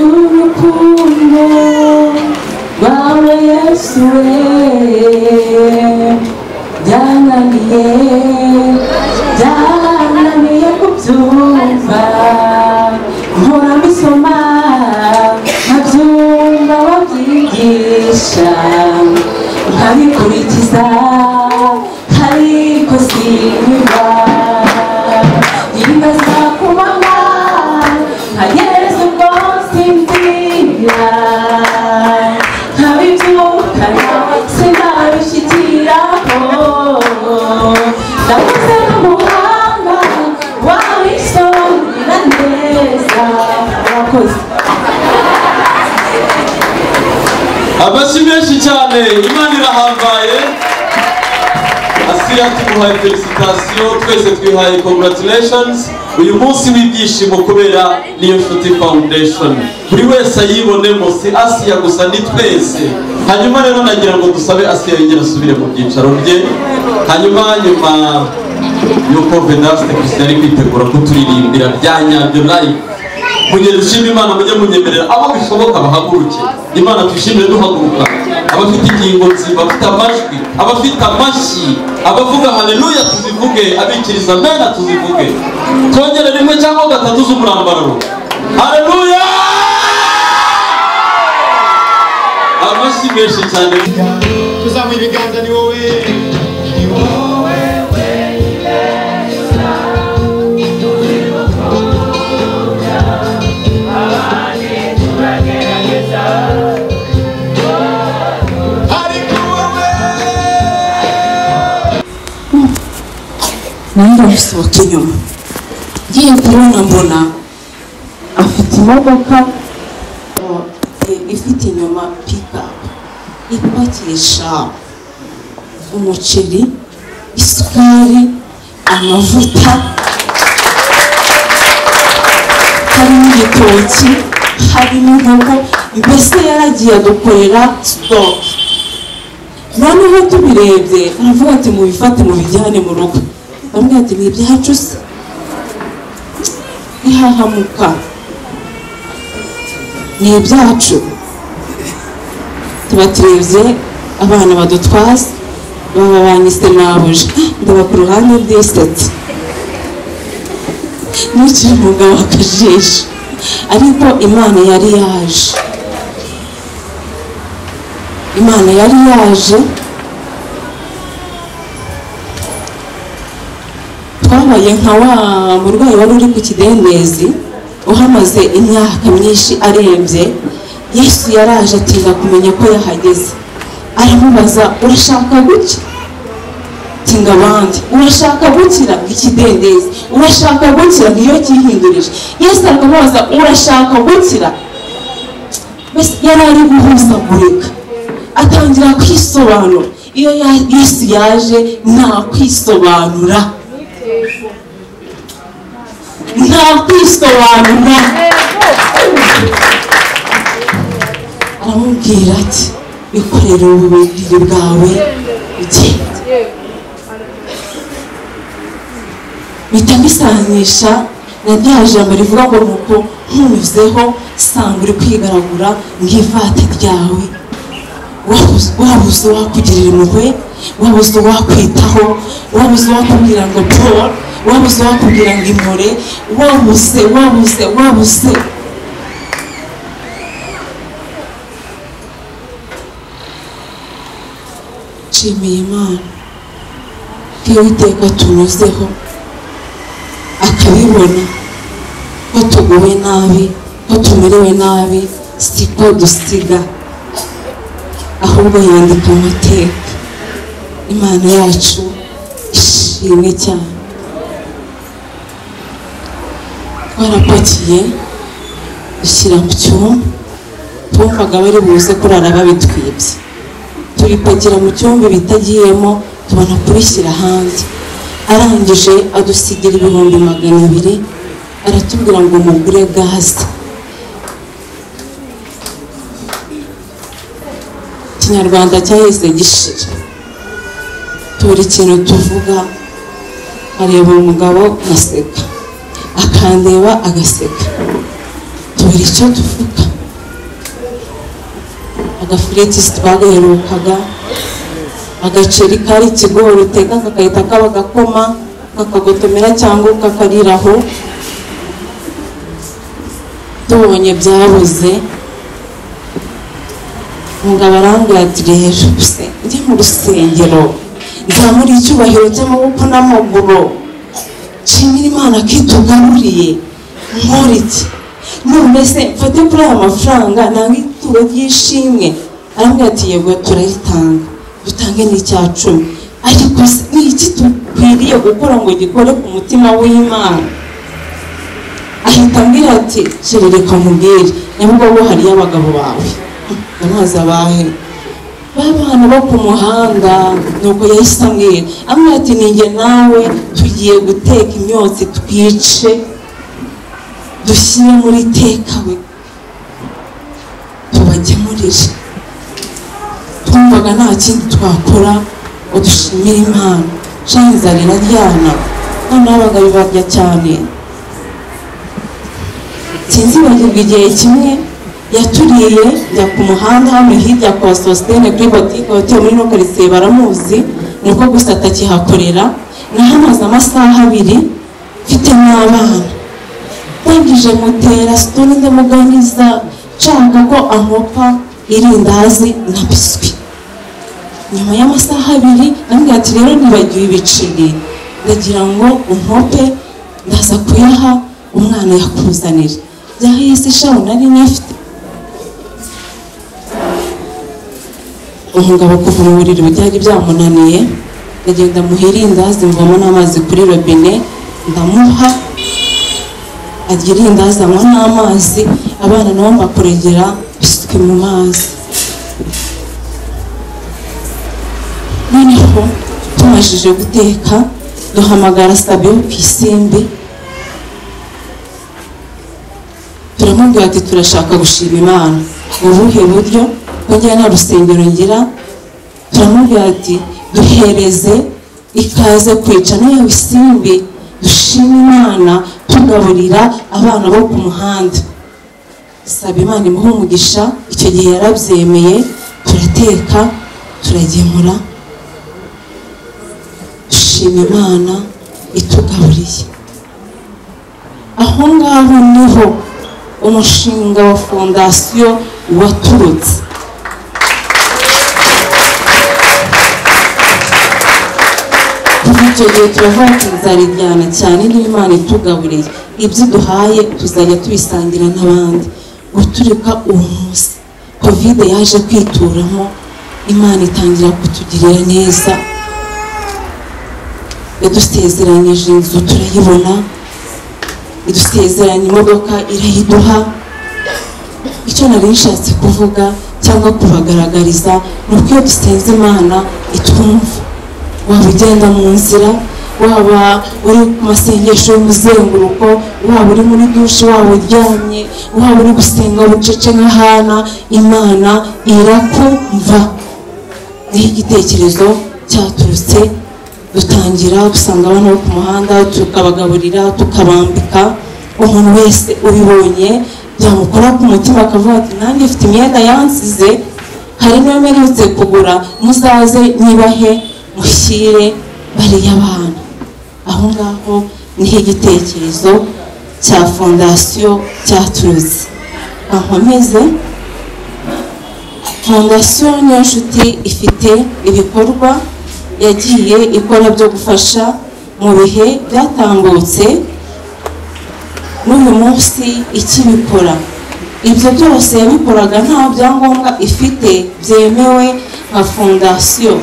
Iby'urukundo rwawe Yesu we byananiye, byananiye kubyumva, mpora mbisoma nkabyumva wabyigisha nkabikurikiza ariko sinyurwa, nyibaza ku manywa nkageza ubwo nsinzira, nkabibyukana sinabishyikiraho, ndabuze n'umuhanga wabisomera neza. Murakoze. Amashyi menshi cyane, Imana irahambaye. Asiya tuguhaye félicitations, twese twihaye congratulations. Uyu munsi w'ibyishimo kubera Niyo Nshuti Foundation, buri wese ayibonemo, si Asiya gusa, ni twese. Hanyuma rero nagira ngo dusabe Asiya yongere asubire mu byicaro bye. Hanyuma nyuma yuko Vedaste Christian ari kwitegura kuturirimbira bya nyabyo live, mugihe dushima Imana mujye munyemerera abo bishoboka bahaguruke. Imana tuyishimire duhaguruka, abafite ingingo nzima, abafite amajwi, abafite amashyi, abavuga haleluya tuzivuge, abikiriza amena tuzivuge, twongere rimwe cyangwa gatatu z'umurambararo. Haleluya! Amashyi menshi cyane. Tuzamuye ibiganza, ni wowe, ni wowe wenyine tuzigukunda, abandi turagerageza ariko wowe. Nanjye gusohoka inyuma ngiye kubona mbona afite imodoka ifite inyuma pikapu ipakisha umuceri, isukari, amavuta, harimo igitoki, harimo inkoko, mbese yaragiye adukorera stock. Noneho tubirebye aravuga ati mubifate mubijyane mu rugo. Bamwe ati ni ibyacu se, ihahamuka ni ibyacu. Tuba turebye abana badutwaza baba banyise nabuje, ndaba ku ruhande ndisetse nicira umugabo akajisho, ariko Imana yari yaje, Imana yari yaje. Twabaye nka wa murwayi wari uri ku kidendezi uhamaze imyaka myinshi arembye. Yesu yaraje atinda kumenya ko yahageze, aramubaza urashaka gukira? Tinga abandi, urashaka gukira ikidendezi, urashaka gukira ngiyo cyihindurije. Yesu aramubaza urashaka gukira? Mbese yari ari guhuzagurika, atangira kwisobanura. Iyo Yesu yaje nta kwisobanura, nta kwisobanura. Aramubwira ati bikorere uburiri bwawe ugende. Mpita mbisanisha na rya jambo rivuga ngo nuko nkunyuzeho sanga uri kwigaragura ng'ivati ryawe, wabuze uwakugirira impuhwe, wabuze uwakwitaho, wabuze uwakubwira ngo Paul, wabuze uwakubwira ngo impore, wabuze, wabuze, wabuze. Nshimiye Imana ko iyo Uwiteka tunyuzeho akabibona ko tuguwe nabi, ko tumerewe nabi, siko dusiga, ahubwo yandika amateka. Imana yacu ishimwe cyane. Twarapakiye dushyira mu cyumba, twumvaga bari buze kurara babitwibye, tubipakira mu cyumba bitagiyemo, tubona kubishyira hanze. Arangije adusigira 200,000, aratubwira ngo mugure gaze. Ikinyarwanda cyahise gishira, tubura ikintu tuvuga, areba umugabo aseka. Akandeba agaseka, tubura icyo tuvuga. Agafuriti twagaherukaga, agaceri kari ikigori uteka kakahita kaba gakoma kakagotomera cyangwa kakariraho. Tubonye byabuze, umugabo arambwira ati rero se njye mu rusengero nzamura icyubahiro cy'amaboko n'amaguru, nshimira Imana ko itugaruriye, nkora iki? None se mfate kuri aya mafaranga ntange ituro ry'ishimwe? Arambwira ati yego turaritanga, dutange n'icya 10, ariko se ni iki dukwiriye gukora ngo gikore ku mutima w'Imana? Ahita ambwira ati chéri reka nkubwire, Nyabugogo hariyo abagabo bawe. Ndamubaza abahe? B'abana bo ku muhanda. Nuko yahise ambwira ati ninjye nawe tugiye guteka imyotsi, twice dushyire muri takeaway tubagemurire. Twumvaga nta kindi twakora ngo dushimire Imana. Sha inzara iraryana, noneho abagabo barya cyane. Sinzibagirwa igihe kimwe yaturiye, njya ku muhanda hano hirya kwa Sositene kuri botike, abatuye muri ino karitsiye baramuzi, ni uko gusa atakihakorera. Nahamaze amasaha 2 mfite n'abana, ndangije mutera story, ndamuganiza, nshaka ko ankopa irindazi na biswi. Nyuma y'amasaha 2 ndamubwira ati rero nibagiwe ibiceri, ndagira ngo unkope, ndaza kuyaha umwana yakuzanira. Byahise shaho nari nyafite. Umugabo kuva mu buriri byari byamunaniye, ndagenda muha irindazi, mvamo n'amazi kuri robine ndamuha, arya irindazi anywa n'amazi, abana nabo mbakuregera biswi mu mazi. Noneho tumajije guteka duhamagara Sabi ku isimbi, turamubwira ati turashaka gushima Imana. Mu buhe buryo? Ko njye nta rusengero ngira. Turamubwira ati duhereze ikaze kwica nayo isimbi, dushima Imana tugaburira abana bo ku muhanda. Saba Imana imuhe umugisha, icyo gihe yarabyemeye, turateka turagemura, dushima Imana itugaburiye. Aho ngaho niho umushinga wa fondasiyo waturutse. Kuva icyo gihe turavuga ati inzara iryana cyane, niba Imana itugaburiye ibyo duhaye tuzajya tubisangira n'abandi. Guturika uwo munsi Covid yaje kwituramo, Imana itangira kutugirira neza, yadusezeranyije inzu turayibona, idusezeranya imodoka irayiduha. Icyo nari nshatse kuvuga cyangwa kubagaragariza ni uko iyo dusenze Imana itwumva. Waba ugenda mu nzira, waba uri ku masengesho y'umuzenguruko, waba uri muri dushe, waba uryamye, waba uri gusenga bucece nka Hana, Imana irakumva. Niho igitekerezo cyaturutse, dutangira gusanga abana bo ku muhanda tukabagaburira, tukabambika. Umuntu wese ubibonye byamukora ku mutima akavuga ati nanjye mfite imyenda yansize, hari n'iyo mperutse kugura, muzaze nyibahe mushyire bariya bana. Aho ngaho niho igitekerezo cya fondasiyo cyaturutse. Nkomeze, fondasiyo Niyonshuti ifite ibikorwa yagiye ikora byo gufasha mu bihe byatambutse, n'uyu munsi ikibikora. Ibyo byose yabikoraga nta byangombwa ifite byemewe nka fondasiyo,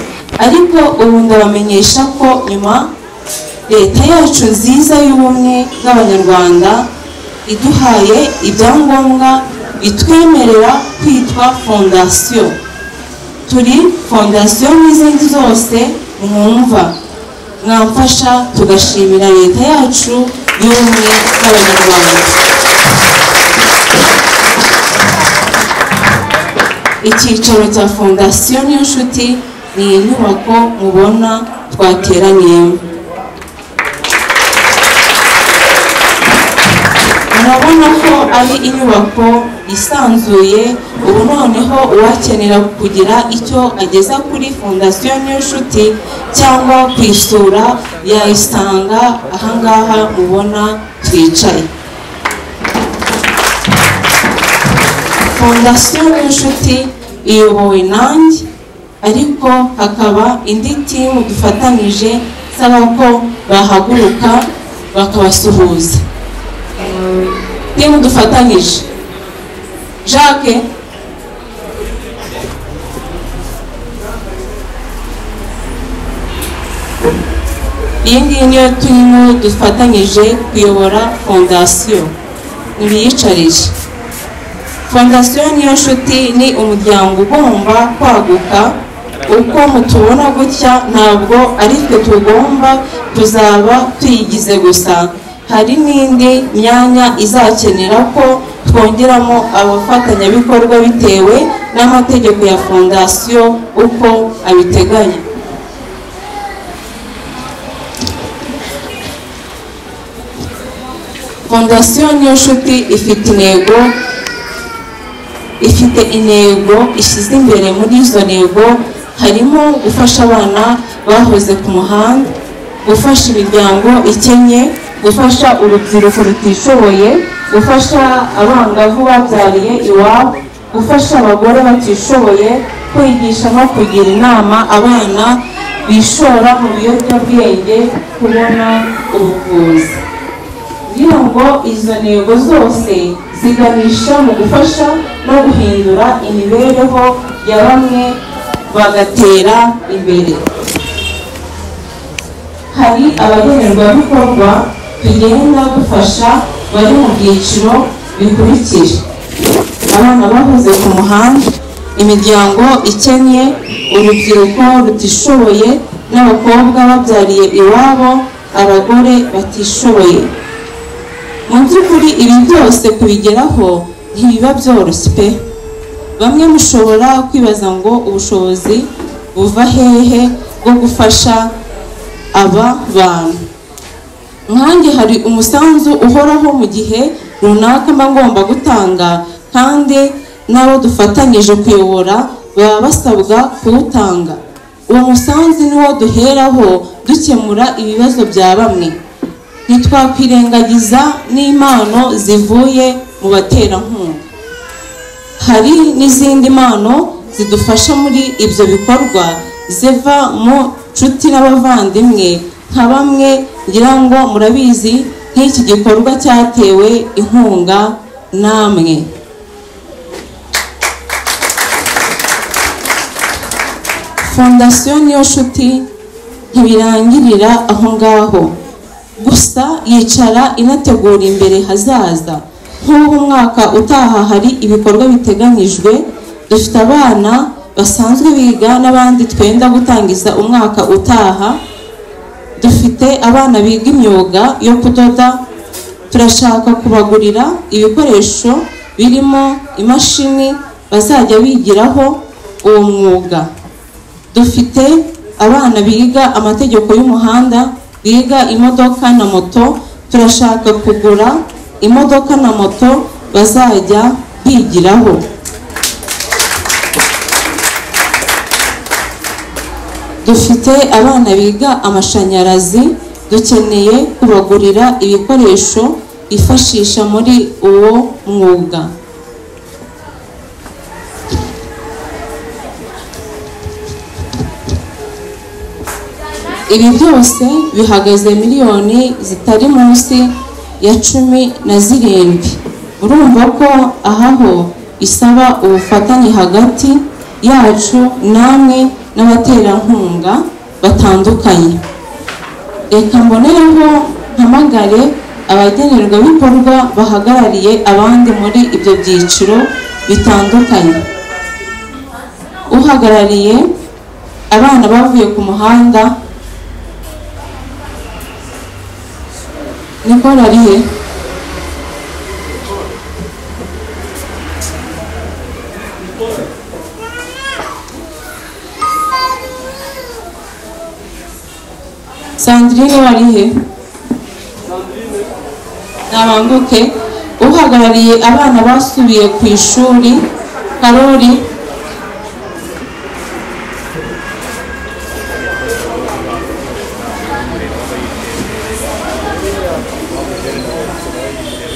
ariko ubu ndabamenyesha ko nyuma leta yacu nziza y'ubumwe bw'Abanyarwanda iduhaye ibyangombwa bitwemerera kwitwa fondasiyo. Turi fondasiyo n'izindi zose mwumva, mwamfasha tugashimira leta yacu y'ubumwe bw'Abanyarwanda. Icyicaro cya fondasiyo Niyonshuti ni inyubako mubona twateraniyemo. Murabona ko ari inyubako isanzuye. Ubu noneho uwakenera kugira icyo ageza kuri Fondasiyo Niyonshuti cyangwa kwisura yayisanga ahangaha mubona twicaye. Fondasiyo Niyonshuti iyobowe nanjye, ariko hakaba indi timu dufatanyije, nsaba ko bahaguruka bakabasuhuza. Timu dufatanyije: Jacques, iyi ngiyi niyo turimo dufatanyije kuyobora fondasiyo, ntibiyicarije. Fondasiyo Niyonshuti ni umuryango ugomba kwaguka. Uko mutubona gutya ntabwo ari twe tugomba tuzaba tuyigize gusa, hari n'indi myanya izakenera ko twongeramo abafatanyabikorwa bitewe n'amategeko ya fondasiyo uko abiteganya. Fondasiyo Niyonshuti ifite intego ishyize imbere. Muri izo ntego harimo gufasha abana bahoze ku muhanda, gufasha imiryango ikennye, gufasha urubyiruko rutishoboye, gufasha abangavu babyariye iwabo, gufasha abagore batishoboye, kwigisha no kugira inama abana bishora mu biyobyabwenge kubona ubuvuzi. Kugira ngo izo ntego zose ziganisha mu gufasha no guhindura imibereho ya bamwe bagatera imbere. Hari abagenerwabikorwa tugenda dufasha bari mu byiciro bikurikira: abana bahoze ku muhanda, imiryango ikennye, urubyiruko rutishoboye n'abakobwa babyariye iwabo, abagore batishoboye. Mu by'ukuri ibi byose kubigeraho ntibiba byoroshye pe. Bamwe mushobora kwibaza ngo ubushobozi buva hehe bwo gufasha aba bantu? Nkanjye hari umusanzu uhoraho mu gihe runaka mba ngomba gutanga, kandi n'abo dufatanyije kuyobora baba basabwa kuwutanga. Uwo musanzu niwo duheraho dukemura ibibazo bya bamwe. Ntitwakwirengagiza n'impano zivuye mu baterankunga. Hari n'izindi mpano zidufasha muri ibyo bikorwa ziva mu nshuti n'abavandimwe, nka bamwe ngira ngo murabizi, nk'iki gikorwa cyatewe inkunga namwe. Fondasiyo Niyonshuti ntibirangirira aho ngaho gusa, yicara inategura imbere hazaza. Nk'ubu umwaka utaha hari ibikorwa biteganyijwe. Dufite abana basanzwe biga n'abandi twenda gutangiza umwaka utaha. Dufite abana biga imyuga yo kudoda, turashaka kubagurira ibikoresho birimo imashini bazajya bigiraho uwo mwuga. Dufite abana biga amategeko y'umuhanda, biga imodoka na moto, turashaka kugura imodoka na moto bazajya bigiraho. Dufite abana biga amashanyarazi, dukeneye kubagurira ibikoresho bifashisha muri uwo mwuga. Ibi byose bihagaze miliyoni zitari munsi ya 17. Urumva ko ahaho isaba ubufatanye hagati yacu namwe n'abaterankunga batandukanye. Reka mbonereho mpamagare abagenerwabikorwa bahagarariye abandi muri ibyo byiciro bitandukanye. Uhagarariye abana bavuye ku muhanda, Nicole, ari he? Sandrine wari he? Nabanguke. Uhagarariye abana basubiye ku ishuri Karori.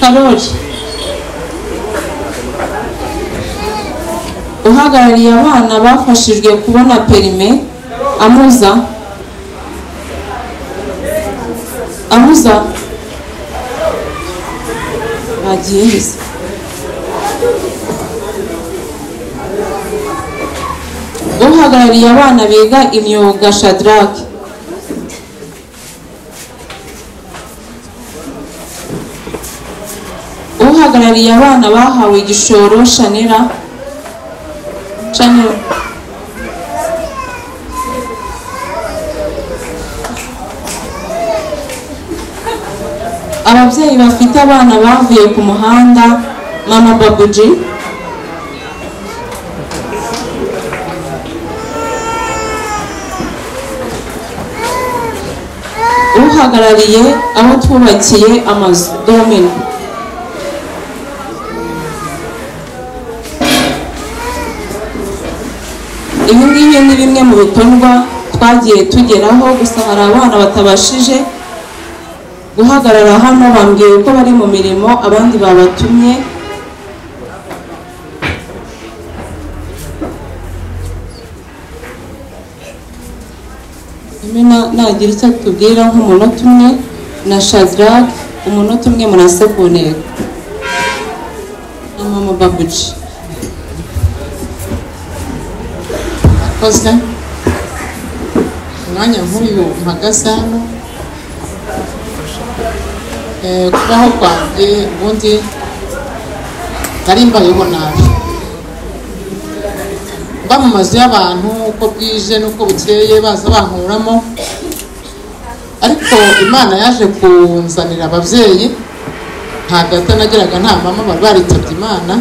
Karori. Uhagarariye abana bafashijwe kubona perime Amuza. Amuza bagiye. Uhagarariye abana biga imyuga Shadrack. Uhagarariye abana bahawe igishoro Shanera. Shanera. Ababyeyi bafite abana bavuye ku muhanda Mama Babuji. Uhagarariye abo twubakiye amazu Domino. Ibi ngibi ni bimwe mu bikorwa twagiye tugeraho, gusa hari abana batabashije guhagarara hano, bambwiye ko bari mu mirimo, abandi babatumye. Nagira icyo atubwira nk'umunota umwe na Shadrack, umunota umwe murase ku ntego na Mama Babuji. Murakoze. Umwanya nk'uyu mpagaze hano, kubaho kwanjye ubundi nari mbayeho nabi, mba mu mazu y'abantu uko bwije n'uko bukeye baza bankuramo, ariko Imana yaje kunzanira ababyeyi. Nta data nageraga, nta mama, bari baritabye Imana.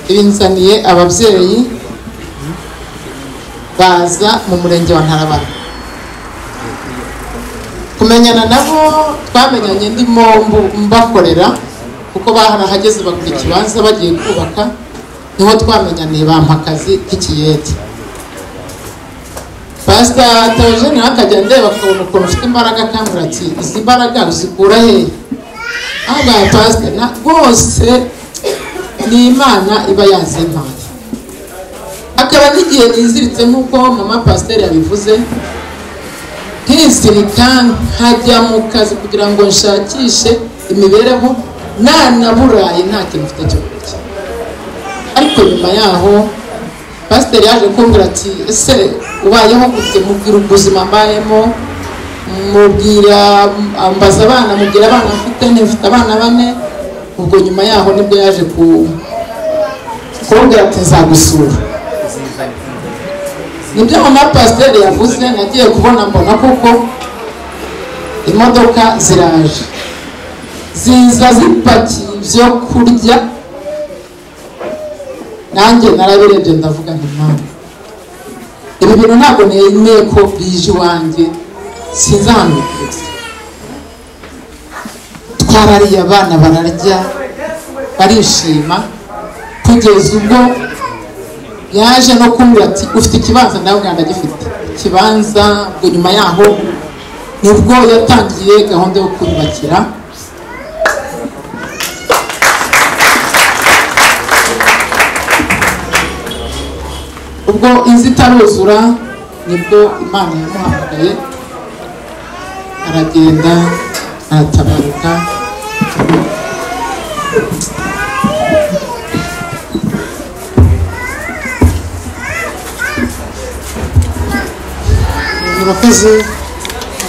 Ibinzaniye ababyeyi baza mu murenge wa Ntarabana. Kumenyana nabo twamenyanye ndimo mbakorera, kuko barahageze bagura ikibanza bagiye kubaka, niho twamenyaniye bampa akazi k'ikiyede. Pastor Theogene akajya ndeba akabona ukuntu ufite imbaraga, akambwira ati izi mbaraga uzikura he? Aha pastor na rwose ni Imana iba yazimpaye. Akaba n'igihe niziritse nk'uko mama pasiteri yabivuze, nkizirika nkajya mu kazi kugira ngo nshakishe imibereho, nanaburaye nta kintu mfite cyo kurya. Ariko nyuma yaho pasiteri yaje kumbwira ati ese ubayeho gute? Mubwira ubuzima mbayemo, mubwira ambaza abana, mubwira abana mfite, ntifite abana bane. Ubwo nyuma yaho nibwo yaje kumbwira ati nzagusura. Nibyo mama pasiteri yavuze, nagiye kubona mbona kuko imodoka ziraje ziza zipakiye ibyo kurya, nanjye narabirebye ndavuga nti mama, ibi bintu ntabwo nemeye ko bije iwanjye, sinzi ahantu biturutse. Twarariye abana bararya barishima, kugeza ubwo yaje no kumbwira ati ufite ikibanza? Ndabwira ndagifite ikibanza. Ubwo nyuma yaho nibwo yatangiye gahunda yo kunyubakira. Ubwo inzu itaruzura nibwo Imana yamuhamagaye aragenda aratabaruka. Murakoze,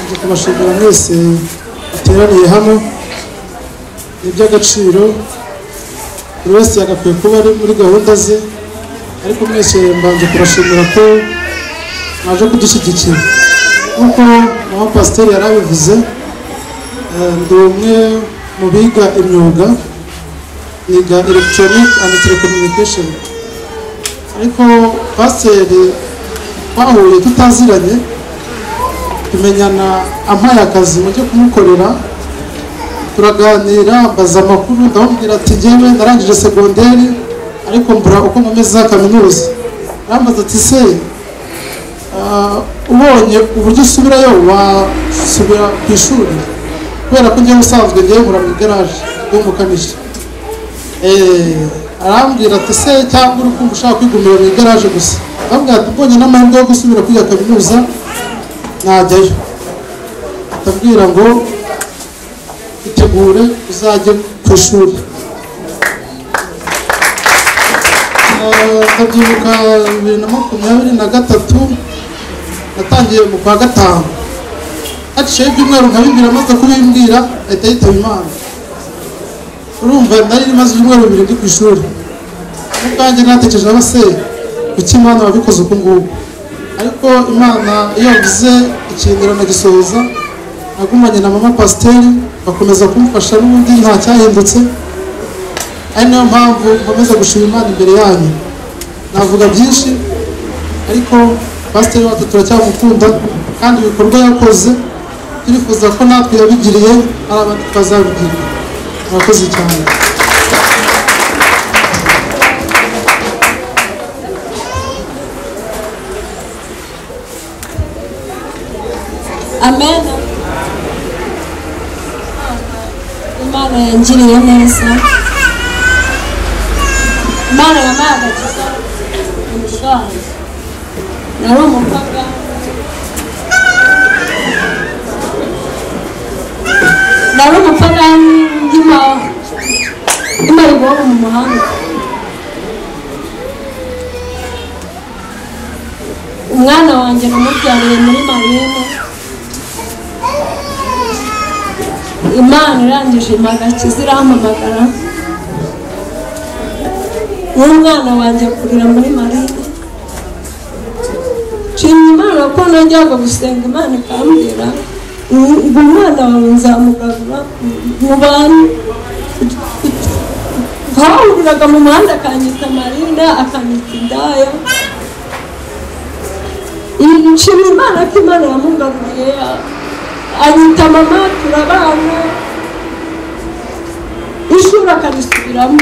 nje kubashimira mwese bateraniye hano, ni iby'agaciro. Buri wese yagakwiye kuba ari muri gahunda ze, ariko mwese mbanje kubashimira ko mwaje kudushyigikira. Nk'uko mama pasiteri yari abivuze, ndi umwe mu biga imyuga, niga electronic and telecommunication. Ariko pasiteri twahuye tutaziranye, tumenyana ampaye akazi mu byo kumukorera, Turaganira, mbaza amakuru, ndamubwira ati njyewe narangije segonderi ariko mbura uko nkomeza kaminuza. Arambaza ati se ubonye uburyo usubirayo wasubira ku ishuri, kubera ko njyewe usanzwe ngiye nkora mu igaraje y'umukanishi. Arambwira ati se cyangwa uri kumva ushaka kwigumira mu igaraje gusa? Ndamubwira ati mbonye n'amahirwe yo gusubira kwiga kaminuza najyayo. Atabwira ngo itegure uzajye ku ishuri. Ndabyibuka 2023 natangiye mu kwa 5, haciyeho ibyumweru nka bibiri amaze kubimbwira ahita yitaba Imana. Urumva nari maze ibyumweru 2 ndi ku ishuri, n'ubwanjye natekereje aba se kuki Imana wabikoze uku nguku, ariko Imana iyo yavuze ikintu iranagisohoza. Nagumanye na mama pasiteri bakomeza kumufasha n'ubundi nta cyahindutse, ari nayo mpamvu nkomeza gushima Imana imbere yanyu. Navuga byinshi ariko pasiteri wacu turacyamukunda kandi ibikorwa yakoze turifuza ko natwe yabigiriye ari abandi twazabigiriye. Murakoze cyane. Amen. Imana yangiriye neza, Imana yampaye agakiza umurwayi, nari umupagani, nari umupagani ndimarigobo mu muhanda. Umwana wanjye namubyariye muri marine, Imana irangije agakiza irampamagara, n'umwana wanjye akurira muri marine. Nshimye Imana ko najyaga gusenga Imana ikambwira ngo umwana wawe nzamugarura mu bantu. Twahuriraga mu muhanda akanyita marina, akanyita indaya. Nshimye Imana ko Imana yamugaruriye, anyita mama, turabana, ishuri akarisubiramo.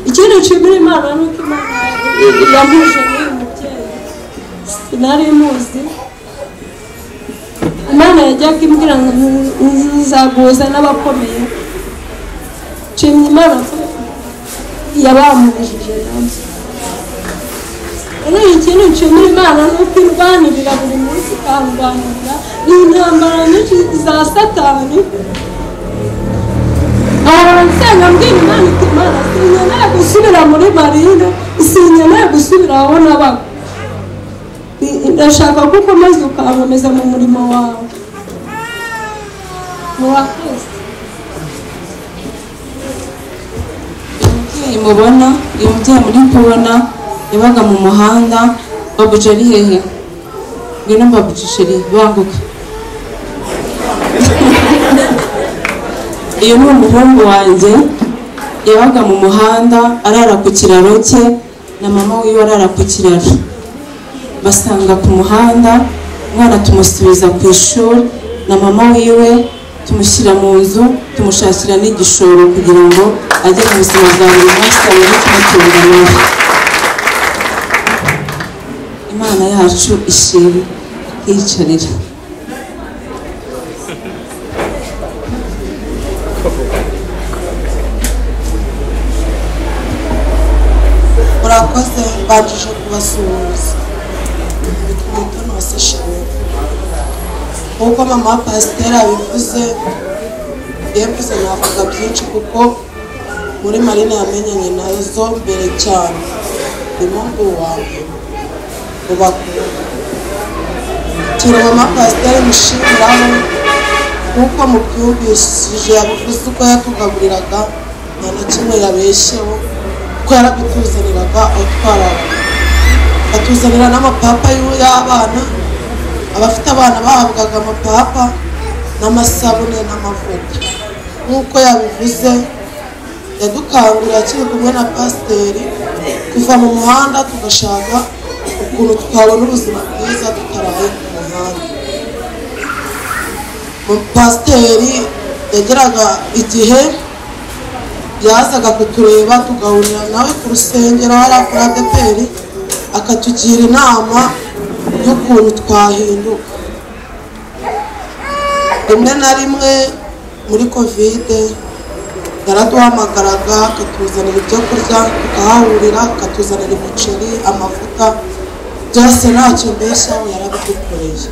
Ikindi nshimira Imana ni uko Imana yambuje n'uyu mubyeyi, sinari muzi. Imana yajyaga imbwira ngo nzaguhuza n'abakomeye. Nshimye Imana ko yabamubujije nabo. Rero ikintu nshimira Imana ni uko indwanirira buri munsi, ikandwanirira intambara nyinshi za Satani. Ahora nsenga mbwira Imana iti Imana sinkeneye gusubira muri marine, sinkeneye gusubira aho nabaga, ndashaka ko ukomeza ukankomeza mu murimo wawe. Murakoze. Umubyeyi mubona, uyu mubyeyi muri kubona yabaga mu muhanda. Babuji ari hehe? Ngwino Babuji sheri, banguka. Uyu ni umuhungu wanjye, yabaga mu muhanda arara ku kiraro cye na mama wiwe arara ku kiraro. Basanga ku muhanda, umwana tumusubiza ku ishuri na mama wiwe tumushyira mu nzu, tumushakira n'igishoro kugira ngo ajye mu buzima bwa buri munsi abone ikimutunga nawe. Imana yacu ishimwe, akiyicarira. Murakoze, mbanjije kubasuhuza. Nitwa Shimwe. Nk'uko mama pasiteri abivuze, yemvuze navuga byinshi kuko muri marine yamenyanye nazo mbere cyane. Ni mungu wanjye mubakuru. Ikintu mama pasiteri mushimiraho nk'uko mubyumvishije yabivuze uko yatugaburiraga, nta na kimwe yabeshyeho, kuko yarabituzaniraga aho twaraga. Atuzanira n'amapapa y'abana, abafite abana bahabwaga amapapa n'amasabune n'amavuta. Nk'uko yabivuze yadukangurira akiri kumwe na pasiteri kuva mu muhanda tugashaka ukuntu twabona ubuzima bwiza tutaraye ku muhanda. Pasiteri yageraga igihe yazaga kutureba tugahurira nawe ku rusengero hariya kuri ADEPR, akatugira inama y'ukuntu twahinduka. Rimwe na rimwe muri kovide yaraduhamagaraga akatuzanira ibyo kurya tukahahurira, akatuzanira imiceri, amavuta, byose ntacyo mbeshyaho yarabidukoreye.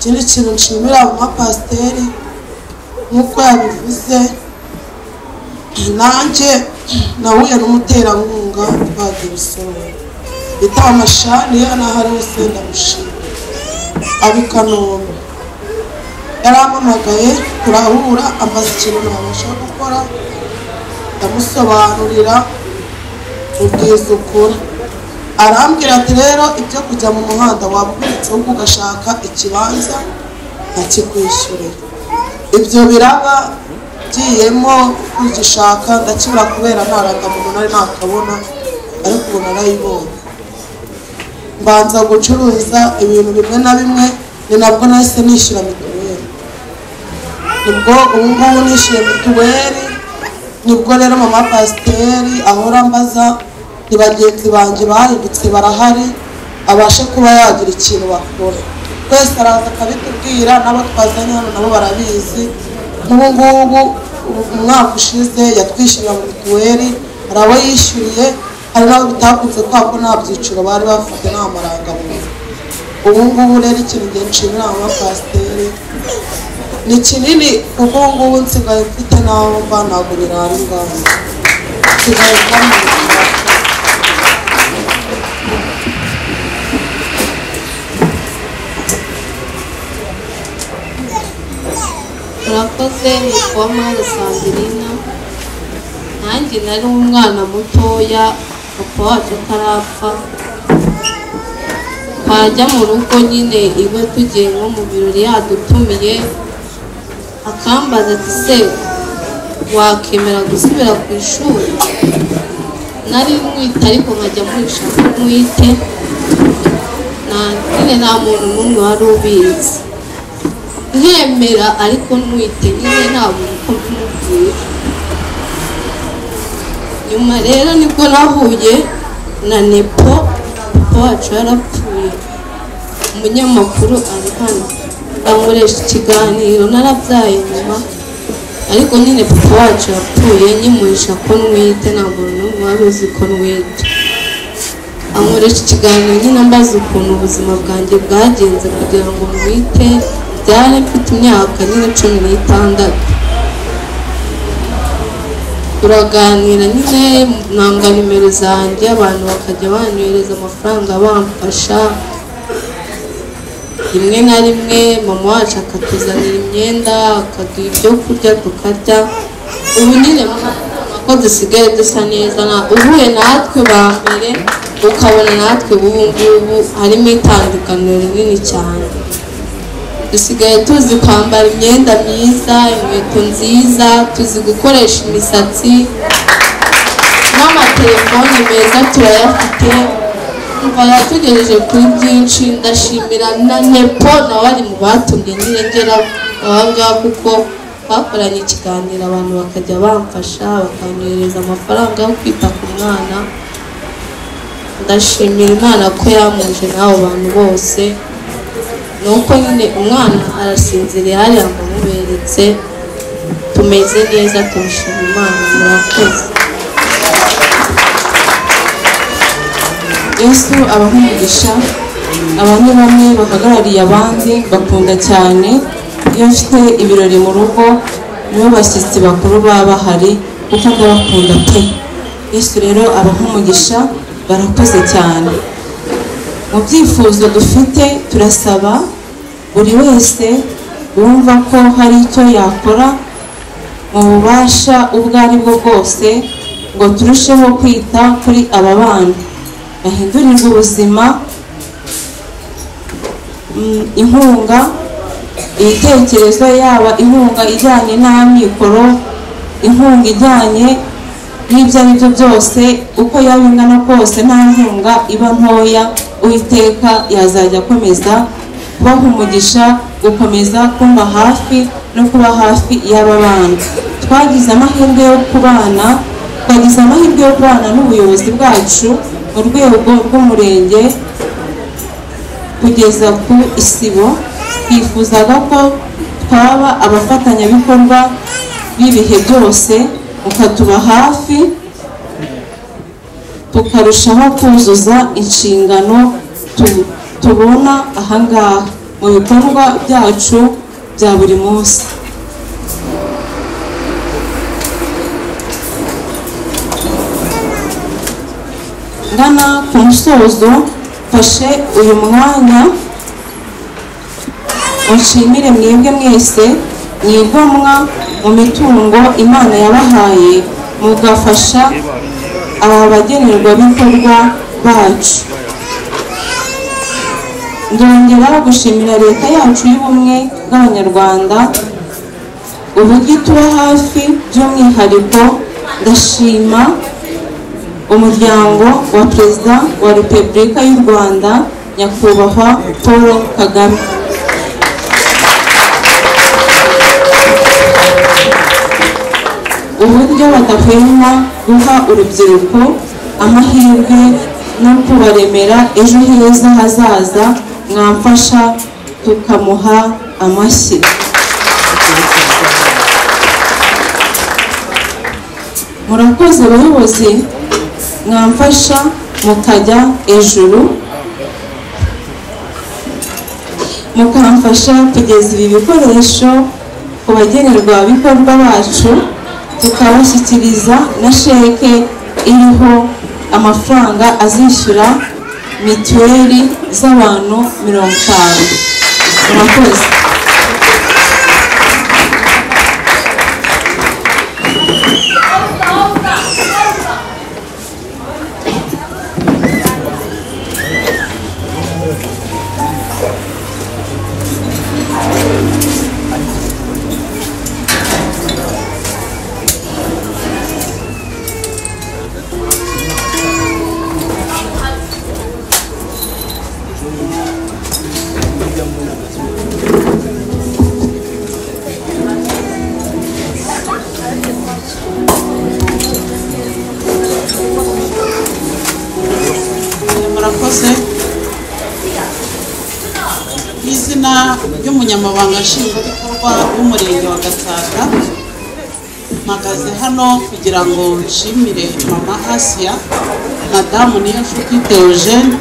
Ikindi kintu nshimira mama pasiteri nk'uko yabivuze, nanjye nahuye n'umuterankunga twagiye Rusororo bita Amashani, n'aho ari hose ndamushimira, aba i Kanombe. Yarampamagaye turahura, ambaza ikintu nabasha gukora, ndamusobanurira mubwiza ukuri. Arambwira ati rero ibyo kujya mu muhanda waba ubiretse ahubwo ugashaka ikibanza nkakikwishyurira. Ibyo biraba ngiyemo kugishaka ndakibura kubera nta rangamuntu nari nakabona, ariko ubu narayibonye. Mbanza gucuruza ibintu bimwe na bimwe, ni nabwo nahise nishyura mituweli. Nibwo ubu ngubu nishyuye mituweli, nibwo rero mama pasiteri ahora ambaza ni bagenzi banjye bahindutse barahari, abashe kuba yagira ikintu bakora. Twese araza akabitubwira, n'abo twazanye hano nabo barabizi. Nk'ubu ngubu umwaka ushize yatwishyurira mituweli, hari abo yishyuriye, hari n'abo bitakunze kubera ko nta byiciro bari bafite, nta marangamuntu. Ubu ngubu rero ikintu ngiye nshimira mama pasiteri ni kinini, kuko ubu ngubu nsigaye mfite n'aho mba, ntabwo nyirara ingamba, nsigaye mba mu buzima. Murakoze, nitwa Uwamahoro Sandrine. Nanjye nari umwana mutoya, papa wacu atarapfa, twajya mu rugo nyine iwe tugiye nko mu birori yadutumiye, akambaza ati se wakemera gusubira ku ishuri? Nari mwite ariko nkajya muhisha ko mwite, nyine nta muntu n'umwe wari ubizi. Nkemera ariko ntwite nyine ntabwo uko mbimubwira. Nyuma rero nibwo nahuye na Nepo, papa wacu yarapfuye, umunyamakuru ari hano ankoresha ikiganiro, narabyaye nyuma, ariko nyine papa wacu yapfuye nyimuhisha ko ntwite, ntabwo n'umwe wari uzi ko ntwite. Ankoresha ikiganiro nyine ambaza ukuntu ubuzima bwanjye bwagenze kugira ngo ntwite. Byari mfite imyaka nyine 16. Turaganira nyine, nanga nimero zanjye, abantu bakajya banyohereza amafaranga bamfasha. Rimwe na rimwe mama wacu akatuzanira imyenda, akaduha ibyo kurya tukarya. Ubu nyine ko dusigaye dusa neza, uhuye natwe ba mbere ukabona natwe ubu ngubu harimo itandukaniro rinini cyane. Dusigaye tuzi kwambara imyenda myiza, inkweto nziza, tuzi gukoresha imisatsi, n'amatelefone meza turayafite. Umva yatugejeje kuri byinshi. Ndashimira na Nepo nawe ari mu batumye nyine ngera aha ngaha, kuko bakoranye ikiganiro abantu bakajya bamfasha, bakanyohereza amafaranga yo kwita ku mwana. Ndashimira Imana ko yamuje n'abo bantu bose. Nuko nyine umwana arasinziriye hariya ndamuberetse, tumeze neza, turashima Imana. Murakoze. Yesu abaha umugisha. Aba ni bamwe bahagarariye abandi, bakunda cyane. Iyo mfite ibirori mu rugo nibo bashyitsi bakuru baba bahari, kuko ndabakunda pe. Yesu rero abaha umugisha, barakoze cyane. Mu byifuzo dufite turasaba buri wese wumva ko hari icyo yakora mu bubasha ubwo ari bwo bwose ngo turusheho kwita kuri aba bana, bahindurirwe ubuzima, inkunga, ibitekerezo, yaba inkunga ijyanye n'amikoro, inkunga ijyanye n'ibyo ari byo byose, uko yaba ingana kose, nta nkunga iba ntoya. Uwiteka yazajya akomeza kubaha umugisha gukomeza kumba hafi no kuba hafi y'aba bana. Twagize amahirwe yo kubana n'ubuyobozi bwacu mu rwego rw'umurenge kugeza ku isibo. Twifuzaga ko twaba abafatanyabikorwa b'ibihe byose, mukatuba hafi tukarushaho kuzuza inshingano tubona ahangaha mu bikorwa byacu bya buri munsi. Ngana ku musozo, mfashe uyu mwanya nshimire mwebwe mwese mwigomwa mu mitungo Imana yabahaye mugafasha aba bagenerwabikorwa bacu. Ndongera gushimira leta yacu y'ubumwe bw'Abanyarwanda uburyo ituba hafi, by'umwihariko ndashima umuryango wa Perezida wa Repubulika y'u Rwanda Nyakubahwa Paul Kagame. Uburyo badahwema guha urubyiruko amahirwe no kubaremera ejo heza hazaza, mwamfasha tukamuha amashyi. Murakoze bayobozi, mwamfasha mukajya ejuru, mukamfasha kugeza ibi bikoresho ku bagenerwabikorwa bacu, tukabashyikiriza na sheke iriho amafaranga azishyura mituweli z'abantu 50. Murakoze. Murakoze. Izina ry'umunyamabanga nshingwabikorwa w'umurenge wa Gatsata, mpagaze hano kugira ngo nshimire mama Asia, madamu Niyonshuti Theogene,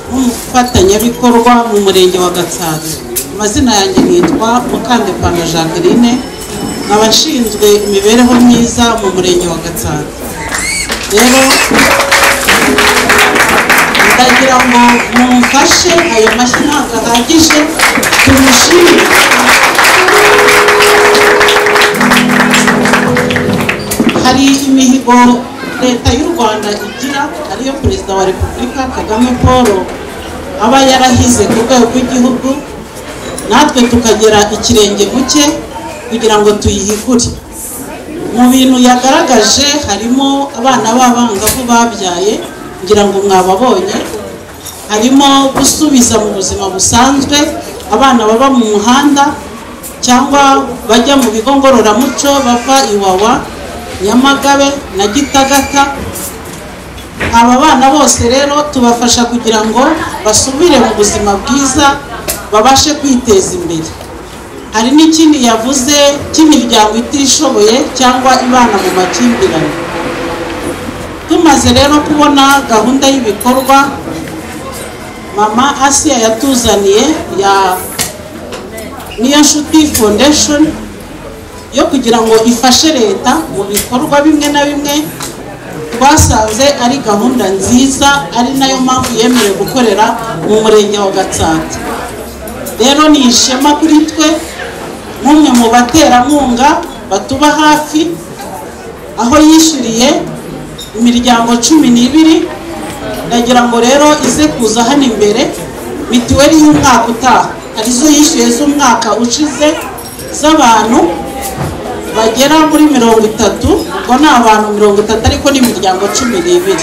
nk'umufatanyabikorwa mu murenge wa Gatsata. Amazina yanjye nitwa Mukandepanda Jacqueline, nkaba nshinzwe imibereho myiza mu murenge wa Gatsata. Rero ndagira ngo mumfashe, ayo mashyi ntabwo ahagije, tumushimire. Hari imihigo leta y'u Rwanda igira, ariyo Perezida wa Repubulika Kagame Paul aba yarahize ku rwego rw'igihugu, natwe tukagera ikirenge mu cye kugira ngo tuyihigure. Mu bintu yagaragaje harimo abana b'abangavu babyaye, ngira ngo mwababonye, harimo gusubiza mu buzima busanzwe abana baba mu muhanda cyangwa bajya mu bigo ngororamuco bava Iwawa, Nyamagabe na Gitagata. Aba bana bose rero tubafasha kugira ngo basubire mu buzima bwiza, babashe kwiteza imbere. Hari n'ikindi yavuze cy'imiryango itishoboye cyangwa ibana mu makimbirane. Tumaze rero kubona gahunda y'ibikorwa mama Asia yatuzaniye ya Niyonshuti Foundation yo kugira ngo ifashe leta mu bikorwa bimwe na bimwe, twasanze ari gahunda nziza, ari nayo mpamvu yemerewe gukorera mu murenge wa Gatsata. Rero ni ishema kuri twe nk'umwe mu baterankunga batuba hafi, aho yishyuriye imiryango 12. Ndagira ngo rero ize kuza hano imbere mituweli y'umwaka utaha, arizo yishyuye z'umwaka ushize z'abantu bagera muri 30, ubwo ni abantu 30 ariko ni imiryango 12,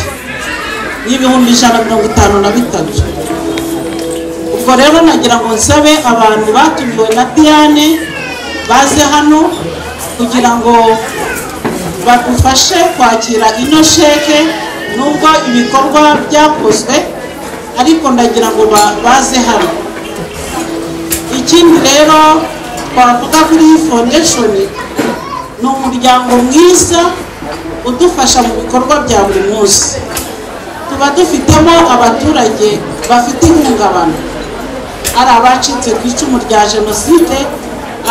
ni 153,000. Ubwo rero nagira ngo nsabe abantu batumiwe na Diane baze hano kugira ngo badufashe kwakira ino sheke, nubwo ibikorwa byakozwe ariko ndagira ngo baze hano. Ikindi rero twavuga kuri iyi foundation ni umuryango mwiza udufasha mu bikorwa bya buri munsi. Tuba dufitemo abaturage bafite ihungabana, ari abacitse ku icumu rya jenoside,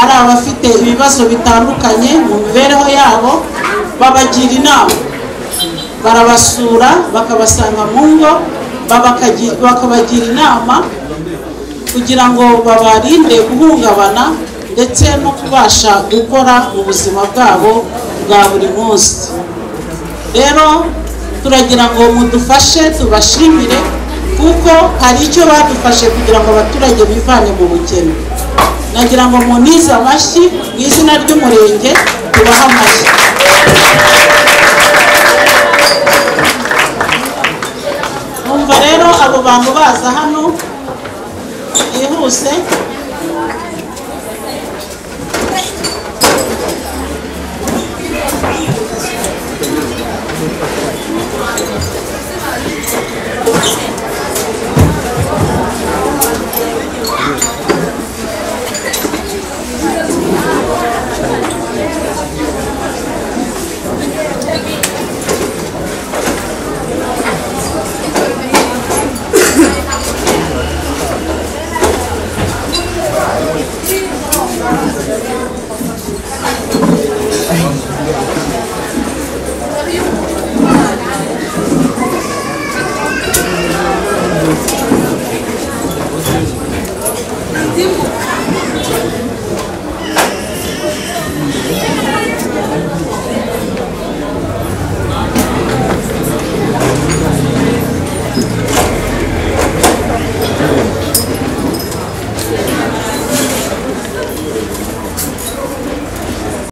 ari abafite ibibazo bitandukanye mu mibereho yabo, babagira inama, barabasura bakabasanga mu ngo, bakabagira inama kugira ngo babarinde guhungabana ndetse no kubasha gukora mu buzima bwabo bwa buri munsi. Rero turagira ngo mudufashe tubashimire kuko hari icyo badufashe kugira ngo abaturage bivane mu bukene. Nagira ngo munize amashyi mu izina ry'umurenge, tubahe amashyi. Numva rero abo bantu baza hano byihuse.